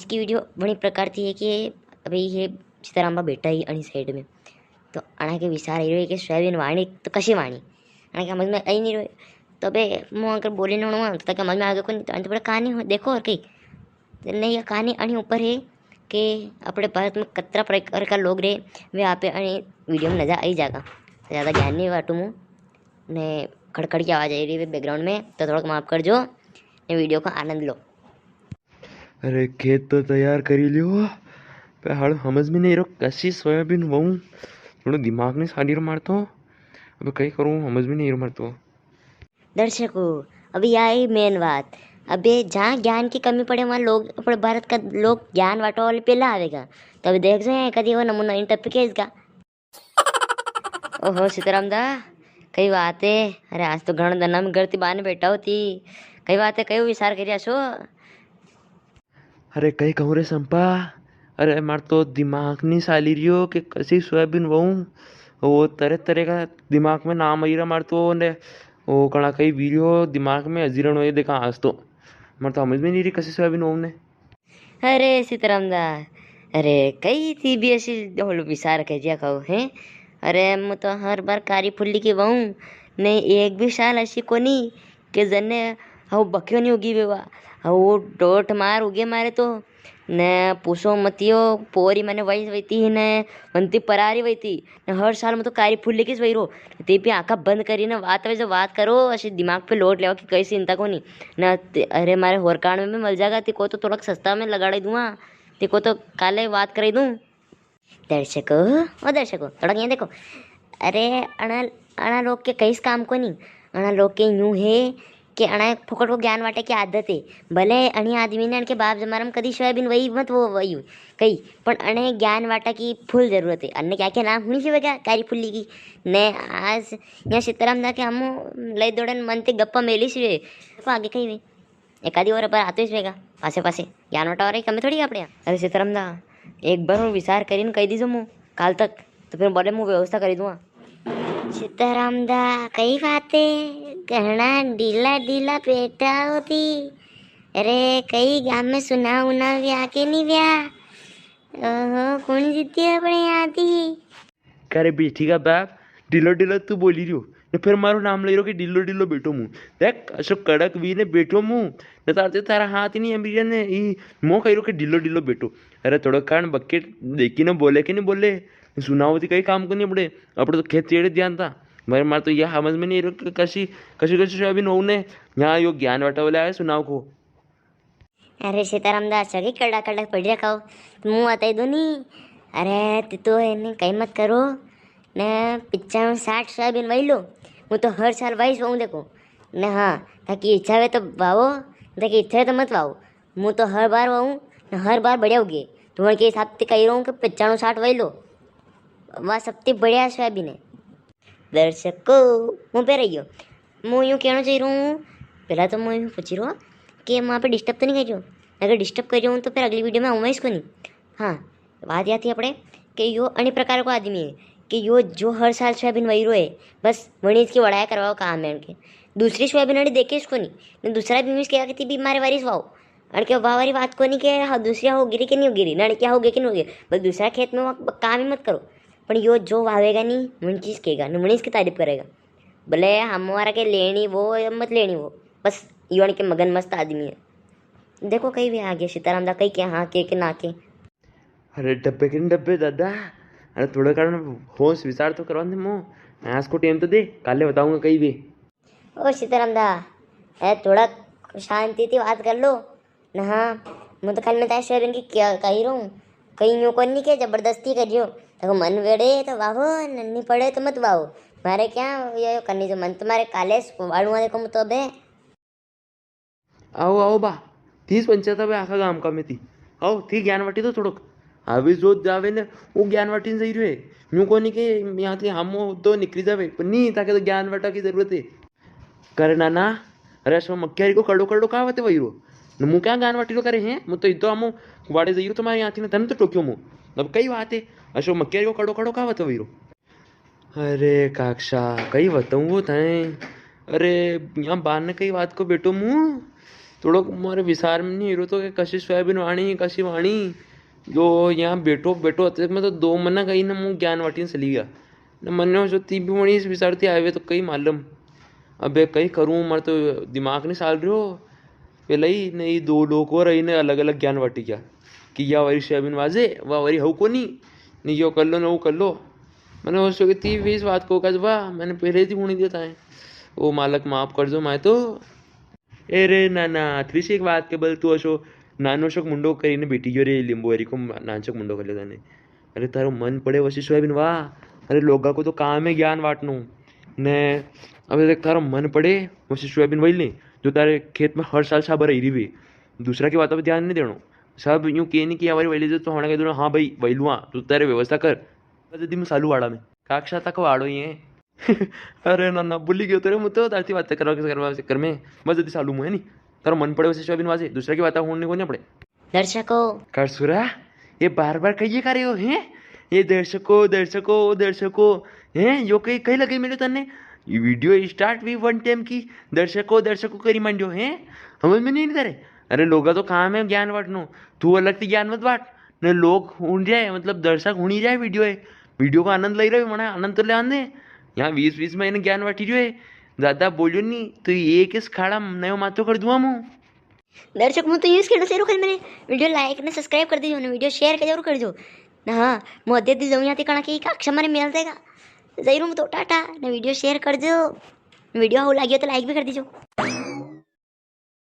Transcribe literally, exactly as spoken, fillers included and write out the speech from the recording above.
इसकी वीडियो बड़ी प्रकार थी है कि अबे ये सीताराम बा बैठा ही अणी साइड में, तो अणा के विचार आई रह्यो है कि सोयाबीन वाणी तो कशी वाणी, अणा के समझ में आई नहीं रह्यो। तो अबे मूं अगर बोली ना हूँ तो ताके समझ में आ गयो कोनी, तो अंत बड़ा कहानी हो, देखो और कई। तो नहीं, ये कहानी अणी ऊपर है कि अपने भारत में कतरा प्रकार का लोग रहे, वे आपे अणी वीडियो में नजर आई जाएगा। तो ज़्यादा ज्ञान नहीं बांटू मूं, ने खड़खड़ की आवाज़ आई रही है बैकग्राउंड में, तो थोड़ा माफ़ कर जो, ने वीडियो का आनंद लो। अरे, खेत तो तैयार करी लियो, पर हाल समझ में नहीं रो, कसी सोयाबीन वाऊं, थोड़ा दिमाग नहीं साली रो मार तो। अबे, कई करूं, समझ में नहीं रो मार तो। दर्शकों, अभी आई मेन बात। अबे, जहाँ ज्ञान की कमी पड़े, वहाँ लोग, अपने भारत का लोग ज्ञान वाटवा वाले पहला आवेगा। तो अभी देख जो है, कदी वो नमूना इन टपके इसका। ओहो सीताराम दा, कई बात है? अरे, आज तो घण दना में घर ती बाने बैठा होती, कई बात है, कई विचार करिया सो? अरे, कई कहूँ रे संपा, अरे, मार तो दिमाग नी साली रियो कि कसी सोयाबीन वाऊं। वो तरह तरह का दिमाग में नाम आई रहा मार तो, ने वो कणा कई वीरियो दिमाग में अजीरण हुए देखा आज तो। मार तो समझ में नहीं रही कसी सोयाबीन वाऊं ने। अरे सीताराम दा, अरे कई थी भी ऐसी होलो विचार कर दिया खाओ हैं। अरे, मूं तो हर बार कारी फुल्ली की वाऊं, ने एक भी साल ऐसी कोनी के जने हव बक्यो नी उगी वेवा। हव वो डोट मार उगे मारे तो, ने पूछो मतियो, पोरी मने वही वहीती ही ने, वंती परारी वहीती। ने हर साल मूं तो कारी फुल्ली की वही रो। ते भी आंखा बंद करी ने बात वे जो बात करो, ऐसे दिमाग पे लोड लेवा की कई चिंता कोनी। ना ते, अरे, मारे होरकाण में भी मिल जागा, ते को तो थोड़ा सस्ता में लगाड़े दूंगा, ते को तो काले बात कराई दूं। दर्शकों, ओ दर्शकों, थोड़ा यहाँ देखो। अरे, अणा, अणा लोग के कईस काम कोनी। अणा लोग के यूं है कि अणा फोकट को ज्ञान वाटे की आदत है। भले अणी आदमी ने अणके बाप जमारा में कदी सोयाबीन वही मत वो वही हुई कई, पण अणे ज्ञान वाटा की फुल जरूरत है। अणे क्या क्या नाम हुनी चाहिए क्या कारी फुल्ली की? ने आज यहाँ सीताराम दा के हमो लई दौड़न मन ते गप्पा मेली से। देखो आगे कई हुई। एकादी और पर आतो ही रहेगा, पासे पासे। ज्ञान वटावा री कमी थोड़ी है आपणे यहाँ। अरे सीताराम दा, एक बार और विचार करीन कही दीजो मूं काल तक, तो फिर बोले मूं व्यवस्था करी दूंगा। सीताराम दा, कई बात है, घणा ढीला ढीला बैठा होती। अरे, कई गाम में सुनाव उनाव व्या के नी व्या? ओहो, कुण जीती अपने यहाँ थी? का रे बेटी का बाप, ढीलो ढीलो तू बोली रियो, ने फिर मारो नाम ले रियो कि ढीलो ढीलो बैठो मूं। देख, असो कड़क वी ने बैठो मूं, ने तारते तारा हाथ ही नी अमीरिया ने ई मो कही रियो कि ढीलो ढीलो बैठो। अरे थोड़ो कान बकेट देखी ने बोले कि नी बोले, सुनाव थी कई काम को नी अपणे, अपणे तो खेत चेड़े ध्यान था। मारे, मारे तो यह समझ में नी रियो कि कसी, कसी, कसी सोयाबीन वाऊं ने, यहाँ यो ज्ञान वाटा वाला आया सुनाव को। अरे सीताराम दा, सगळी कड़ा कड़ा पड़ी रखा हो, तो मूं बताई दूं नी। अरे, ती तो है नी, कई मत करो ने, पिचाणु साठ सोयाबीन वाई लो। मूं तो हर साल वाईस वाऊं देखो ने। हाँ, ताकि इच्छा वे तो वावो, ताकि इच्छा वे तो मत वावो। मूं तो हर बार वाऊं ने, हर बार बढ़िया उगे। तो वण के हिसाब ते कही रहा हूँ कि पिचाणु साठ वाई लो, वा सबती बढ़िया सोयाबीन है। दर्शकों, मूं पे रहियो। मूं यूं कहना चाह रहा हूँ, पहला तो मूं यूं पूछ रहा हूँ कि मूं आप डिस्टर्ब तो नहीं कर रहा हूँ? अगर डिस्टर्ब कर रहा हूँ तो फिर अगली वीडियो में आऊँगा इसको नहीं। हाँ, बात या थी अपणे कि यो अणी प्रकार को आदमी है कि यो जो हर साल सोयाबीन वही रो है, बस वणी इसकी वड़ाया करवा काम है इनके। दूसरी सोयाबीन अणी देखे इसको नहीं, ने दूसरा भी मिस कहेगा कि ती भी मारे वारिस वाओ। अणके वाह वारी बात कोनी के हाँ, दूसरा हो गिरी के नहीं हो गिरी, ना अणके हो गिरी के नहीं हो गिरी, बस दूसरा खेत में वहाँ काम ही मत करो। पण यो जो वावेगा नी, वणी चीज केगा, ने वणी इसकी तारीफ करेगा। भले हम वारा के लेणी वो या मत लेणी वो, बस यो अणके मगन मस्त आदमी है। देखो कई भी आगे सीताराम दा कई के हाँ के, के ना के। अरे डब्बे के डब्बे दादा, अरे थोड़ा कारण होश विचार तो करवा दे मो, आज को टाइम तो दे, काले बताऊंगा कई भी। ओ सीताराम दा, ए थोड़ा शांति थी बात कर लो ना। हाँ, मूं तो खाली मैं तारे सोयाबीन की क्या कही रहूं, कहीं यूं कोनी के जबरदस्ती करियो। देखो मन वेड़े तो वाहो, नन्नी पड़े तो मत वाहो। मारे क्या ये करनी जो मन तुम्हारे काले वालू वाले को तो बे। आओ, आओ बा, तीस पंचायत बे आखा गाम का में थी। आओ, थी ज्ञान वाटी तो थोड़ोक। अभी जो जावे ने, वो ज्ञान वाटी ने सही रहे। यूं कोनी के यहाँ थी हमो तो निकली जावे, पर नी, ताके तो ज्ञान वाटा की जरूरत है। करे नाना, अरे अशो मक्यारी को कड़ो कड़ो का वते वही रो? न मूं क्या ज्ञान वाटी रो करे हैं? मूं तो इतो हमो वाड़े जई रो तुम्हारे यहाँ थी ने, तने तो टोक्यो मूं। अब कई बात है, अशो मक्यारी को कड़ो कड़ो का वते वही रो? अरे काकसा, कई बताऊं वो थाए। अरे, यहाँ बार ने कई बात को बैठो मूं। थोड़ो मारे विचार में नी रो तो के कशी सोयाबीन वाणी, कशी वाणी। जो यहाँ बैठो, बैठो, अतरे में तो दो मना कही ने मूँ ज्ञान वाटी ने चली गया। ने मने सोचो ती भी वणी इस विचार थी आवे तो कई मालूम। अबे कई करूँ, मारे तो दिमाग नी साल रह्यो। पेला ही ने ये दो लोग और आई ने अलग-अलग ज्ञान वाटी गया कि या वारी सोयाबीन वाजे, वा वारी हऊ कोनी, ने यो कर लो, ने वो कर लो। मने सोचो कि ती भी इस बात को कज वा, मने पेला ही थी हुणी देता है। ओ मालक माफ कर दो, मैं तो ए रे नाना, अतरी सी एक बात के बल तू असो नानो सो मुंडो करीने बैठी गयो रे, लिंबू हरी को नानसो मुंडो कर लेता ने। अरे थारो मन पड़े वसी सोयाबीन वा। अरे लोगा को तो काम है ज्ञान वाटनो। ने अबे देख थारो मन पड़े वसी सोयाबीन वई ले, जो तारे खेत में हर साल साबर आई रही। दूसरा की बातों पे ध्यान नी देनो। सब यूं के नी कि हमारी वई ले जो तो होना कह दो, हाँ भाई वई लुआ, तू तारे व्यवस्था कर। जदी मैं सालू वाड़ा में। काक्षा तक वाड़ो ही है। अरे ना ना, भूली गयो तेरे, मूँ तो तारती बात करवा के, करवा के चक्कर में। बस जदी सालू मूँ है नी। तारो मन पड़े वसे सोयाबीन वाजे, दूसरा की बात होने को नी पड़े। दर्शकों। कर सुरा, ये बार-बार कहिए का रहे हो, हैं? ये दर्शकों, दर्शकों, दर्शकों, हैं? यो कई, कई लगे मिले तन्ने? ये video start भी one time की दर्शकों, दर्शकों करी मांडियो, हैं? समझ में नी तारे? अरे लोगा तो काम है ज्ञान बांटनो, तू अलग थी ज्ञान मत बांट। ने लोग हुण रहे, मतलब दर्शक हुणी रहे video है, video को आनंद लई रहे, मना आनंद तो ले आंदे। यहाँ बीच बीच में इन्हें ज्ञान बांटी रहे, ज्यादा बोलियो नी तो एक इस खाड़ा नयो माथो कर दूंगा मूँ। दर्शक, मूँ तो यूं ज कहना चाह रहा हूँ, मेरे video like ने subscribe कर दीजो ने video share के जरूर कर दीजो। ना हाँ, मूँ अदे दी जाऊँ यहाँ थी कणा के काक्षा मारे मेल देगा। जरूर मूँ तो टाटा ने video share कर दीजो। Video हाउ लागियो तो like भी कर दीजो।